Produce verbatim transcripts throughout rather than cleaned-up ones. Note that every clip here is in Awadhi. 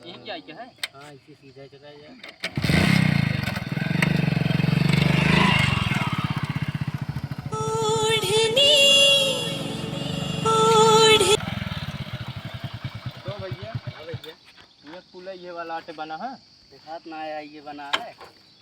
यही क्या है? हाँ, इसी सीधा चला जाए। तो भैया, हाँ भैया, ये पुल ये वाला आटे बना है? देखात ना है, ये बना है।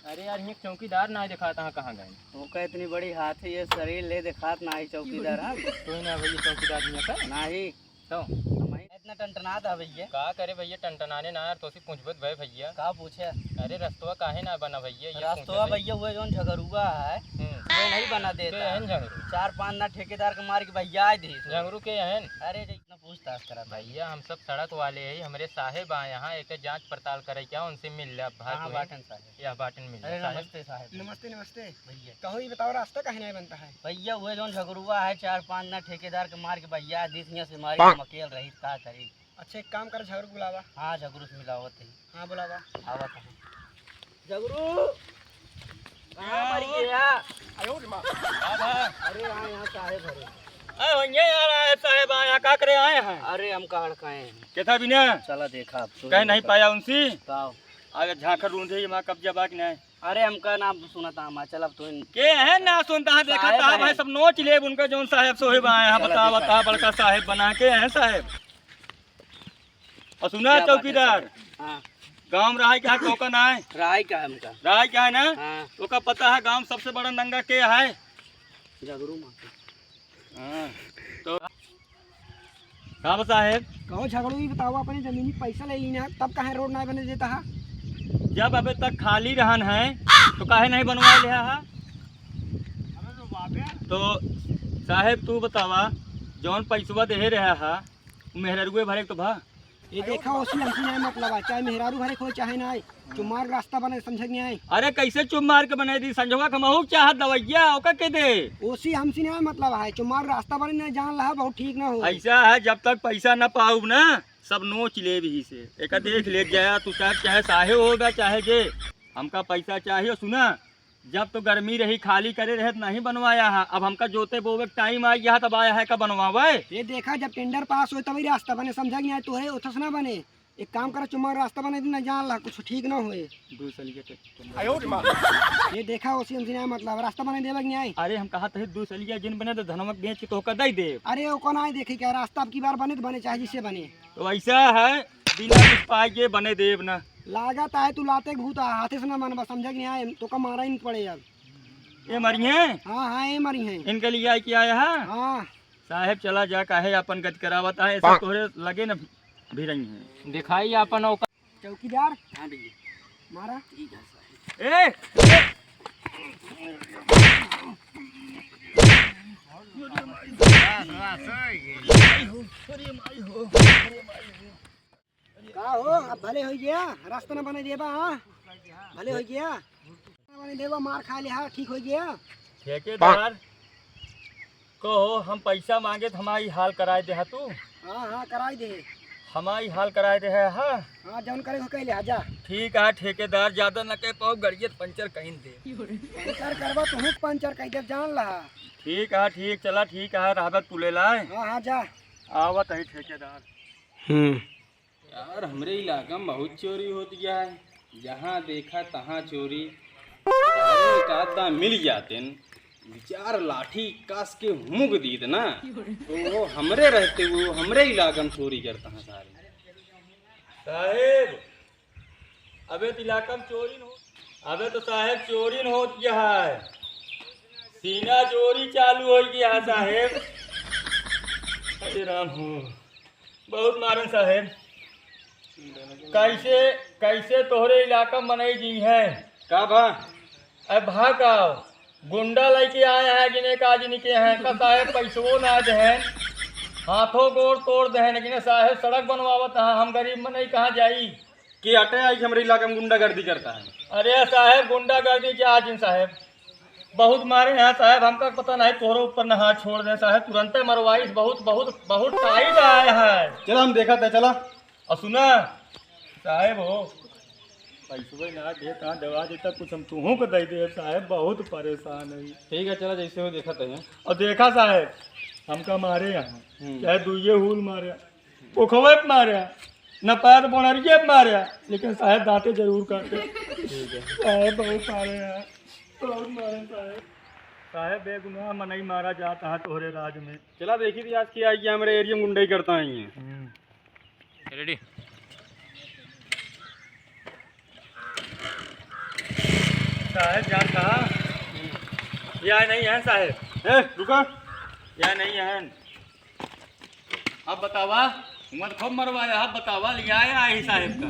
अरे यार, ये चौकीदार ना देखात, हाँ, कहाँ गए? ओका इतनी बड़ी हाथी ये शरीर ले देखात ना है चौकीदार, हाँ? तो ही ना भैया चौकीदार हियाँ का? नाही। तो? हमारे इतना टनटनात है भैया। का करे भैया, टनटनाने ना यार, तोसी पूछबत भय भैया। का पूछे? अरे रस्तवा काहे ना बना भैया, ये रास्तवा पूछे भैया, वो जौन झगरुआ है, हम्म। वो नहीं बना देता। के है झगरू? चार पांच ना ठेकेदार के मार के भैया आए थे। झगरू के है? अरे, पूछताछ करत है। भैया, हम सब सड़क वाले हैं, हमरे साहेब आए यहाँ, एक जांच पड़ताल करे क्या, उनसे मिल ले अब भाई कहाँ तू। बाटन साहेब? यह बाटन मिल ले अरे, साहेब। नमस्ते साहेब। नमस्ते, नमस्ते। भैया। कहो, ये बताओ, रास्ता काहे नहीं बनता है? भैया, वो जौन झगरुआ है, चार पांच ना ठेकेदार के मार के भैया, दिस हियाँ से मारी, हम अकेल रही, का करी? अच्छा, एक काम कर, झगरू को बुलावा। हाँ, झगरू से मिलावत है। हाँ, बुलावा। आवत है। झगरू, कहाँ मर गया? आयो रे माँ। का बा? अरे, हाँ, यहाँ साहेब हरे। ए, भैया यार, आए साहेब, आए, यहाँ का करे आए हैं? अरे, हम का हड़काए हैं। के था बिना? चला देखा अब तो। कहीं नहीं पाया उनसे? का? आगे झांखर ढूंढे, ये माँ कब्जा बा कि नहीं? अरे, हमका नाम सुना था हमारा, चल अब तो इन- के है ना सुनता है, देखा साहेब था हैं। भाई, सब नोच लेब उनका, जौन साहेब सोहेब आए हैं, चला बता, देखा। बता, बड़का साहेब बना के हैं साहेब। और सुना क्या बात है चौकीदार, साहब? हाँ। गाँव में रहाई का है, तोका ना है? रहाई का है हमका। रहाई का है ना? हाँ। तोका पता है गाँव में सबसे बड़ा नंगा के है? झगरू माता। हाँ, तो का बा साहेब? कहो झगरू, ई बताओ, अपने जमीनी पैसा ले लीन है, तब काहे रोड ना बने देता है? जब अबे तक खाली रहन है, तो काहे नहीं बनवा ले है? तो साहेब, तू बतावा, जौन पैसवा देहे रहा है, मेहररुए भरे के तो भा। ये देखा, ओसी हमसे नहीं मतलब है, चाहे मेहरारू भरे के हो, चाहे नहीं, चुमार रास्ता बने, समझे कि नहीं? अरे, कैसे चुमार के बने दी? संझवा के महू चाहत दवैया, ओका के दे? ओसी हमसे नहीं मतलब है, चुमार रास्ता बने, नहीं जान लहा, बहुत ठीक ना हो। ऐसा है, जब तक पैसा ना पाऊब ना, सब नोच लेब ही से। एका देख ले जाया, तू चाहे, चाहे साहे होगा, चाहे जे, हमका पैसा चाहिए। सुना, जब तो गर्मी रही, खाली करे रहे, तो नहीं बनवाया है। अब हमका जोते बोवे के टाइम आ गया है, तब आया है का बनवावे? ये देखा, जब टेंडर पास होए, तभी रास्ता बने, समझा कि नहीं? तो है, उथस ना बने। एक काम करा, चुम्मा रास्ता बने दिन, जान ला, कुछ ठीक ना होए। दो सलिया के ये देखा, ओसी हमसे नहीं मतलब, रास्ता बने देवे कि नहीं? अरे, हम कहा थे, दो सलिया जिन बने, तो धनवा बेच के तोहका दे दे। अरे, ओका नहीं देखे क्या, रास्ता अब की बार बने तो बने, चाहे जिससे बने। तो ऐसा है, बिना कुछ पाए के बने देब ना। लागत आए तू लाते भूत आ, हाथे से ना मनबा, समझा कि नहीं आए, तोका मारा ही नहीं पड़े अब। ये मरी हैं? हाँ, हाँ, ये मरी हैं। इनके लिए आए कि आया है? हाँ। साहेब चला जा, काहे अपन गत करावत है, ऐसा हाँ। तोहरे लगे न भिड़ई हैं। दिखाई अपन औकात। चौकीदार। हाँ भैया। मारा। ठीक है साहेब। ए! का हो, अब भले हो गया, रास्ता ना बने देबा, हाँ? भले हो गया, रास्ता ना बने देबा, मार खा लिहा, ठीक हो गया। ठेकेदार, कहो, हम पैसा मांगे तो हमारी हाल कराए दे हा तू? हाँ, हाँ, कराए दे। हमारी हाल कराए दे है, हाँ? हाँ, जौन करे हो कह ले, जा। ठीक है ठेकेदार, ज्यादा न कह पाओ, गड़ियत पंचर कहीं दे। पंचर करबा, तू पंचर कह दे, जान ला। ठीक है, ठीक, चला, ठीक है, रहबत तू ले लाए। हाँ, हाँ, जा। आवत है ठेकेदार। हम्म। यार, हमरे इलाका में बहुत चोरी होत गया है, जहाँ देखा तहाँ चोरी। सारे एक आध दाँय मिल जाते न, दो चार लाठी कस के हुमुक दीत ना, तो वो हमरे रहते हुए वो हमरे इलाका में चोरी करता है सारे। साहेब, अबे तो इलाका में चोरी न हो, अबे तो साहेब चोरी न होत गया है, सीना चोरी चालू हो गया है साहेब। अरे राम हो। बहुत मारन साहेब। कैसे, कैसे तोहरे इलाका मनई जी हैं? का भा? अब भा का? गुंडा लइके आए हैं, जिन्हें का जिनके हैं, का साहेब पैसवो ना देहन, हाथों गोड़ तोड़ देहन, लेकिन साहेब सड़क बनवावत हैं, हम गरीब मनई कहाँ जाई? के अटे आई हमरे इलाका में गुंडागर्दी करता है? अरे साहेब, गुंडागर्दी क्या आज इन साहेब? बहुत मारे हैं साहेब, हमका पता नहीं तोहरे ऊपर ना हाथ छोड़ दे साहेब, तुरंते मरवाइस, बहुत, बहुत, बहुत टाइट आया है। चला हम देखा था, चला। और सुना साहेब हो, पैसवे ना दे, कहाँ दवा देता, कुछ हम तुहूँ को दे दे साहेब, बहुत परेशान है। ठीक है, चला जैसे हो देखा था। और देखा साहेब, हमका मारे यहाँ, हम्म। चाहे दुइये हुल मारे, पोखवे पे मारे, न पाया तो बोनरिया मारे, लेकिन साहेब दांते जरूर काटे। ठीक है। साहेब बहुत मारे हैं, बहुत मारे साहेब। साहेब, बेगुनाह मनई मारा जात है तोहरे राज में। चला देखी थी आज की आई कि हमरे एरिया में गुंडई करता आई है। हम्म। रेडी? साहेब जान कहा? या नहीं है साहेब। ए, रुका। या नहीं है। अब बतावा, हुआं तो खूब मरवाया, अब बतावा, लिया आया है साहेब का।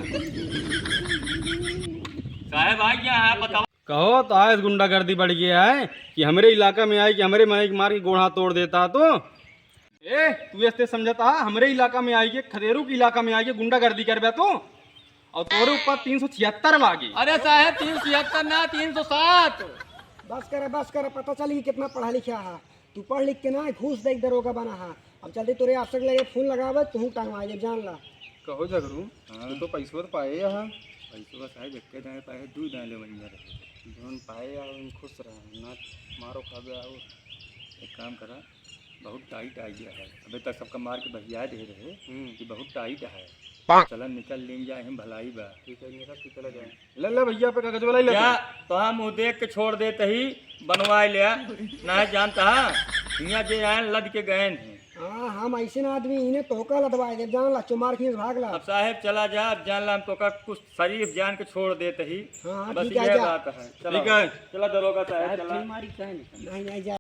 साहेब आ गया है, अब बतावा। कहो तो आज गुंडागर्दी बढ़ गया है कि हमरे इलाका में आई कि हमरे माई के मार के गोड़ हाथ तोड़ देता तो। ए, तू ऐसे समझता है, हमरे इलाका में आई के, खदेरू के इलाका में आई के गुंडागर्दी करबे तू? और तोरे ऊपर तीन सौ छिहत्तर लागी। अरे साहेब, तीन सौ छिहत्तर ना, तीन सौ सात। बस करे, बस करे, पता चली कि कितना पढ़ा लिखा है। तू पढ़ लिख के ना घूस दे दरोगा बना है। अब जल्दी तोरे अफसर लगे फोन लगावे, तू टंगवा दे, जान ला। कहो झगरू, हाँ। तू तो पैसवा तो पाए यहाँ। पैसवा साहेब एक दाएं पाए, दू दाएं ले वहीं रहे। जौन पाए आ, वहीं खुश रहे, ना मारो खाबे और एक काम करा, बहुत टाइट आ गया है। अबे तक सबका मार के बहिया दे रहे हम्म। कि बहुत टाइट है। चलन निकल लें जाए, हम भलाई बा। ठीक है, निकल के चला जाए। ले, ले भैया, पे कागज वाला ही ले जा, तो हम मुँह देख के छोड़ देते ही बनवाए ले, ना जानता है, हियाँ जे आए लद के गए हैं। हाँ, हम ऐसे ना आदमी, इन्हें तोहका लदवाए दे, जान ला, चुमार खींच भाग ला। अब साहेब चला जा, अब जान ला, हम तोहका कुछ शरीफ जान के छोड़ देते ही। हाँ, हाँ, बस ठीक है, ये जा। बात है। चला, ठीक है। चला दरोगा साहेब, साहेब, चला। फिर मारी काहे नहीं? नहीं, नहीं, जा।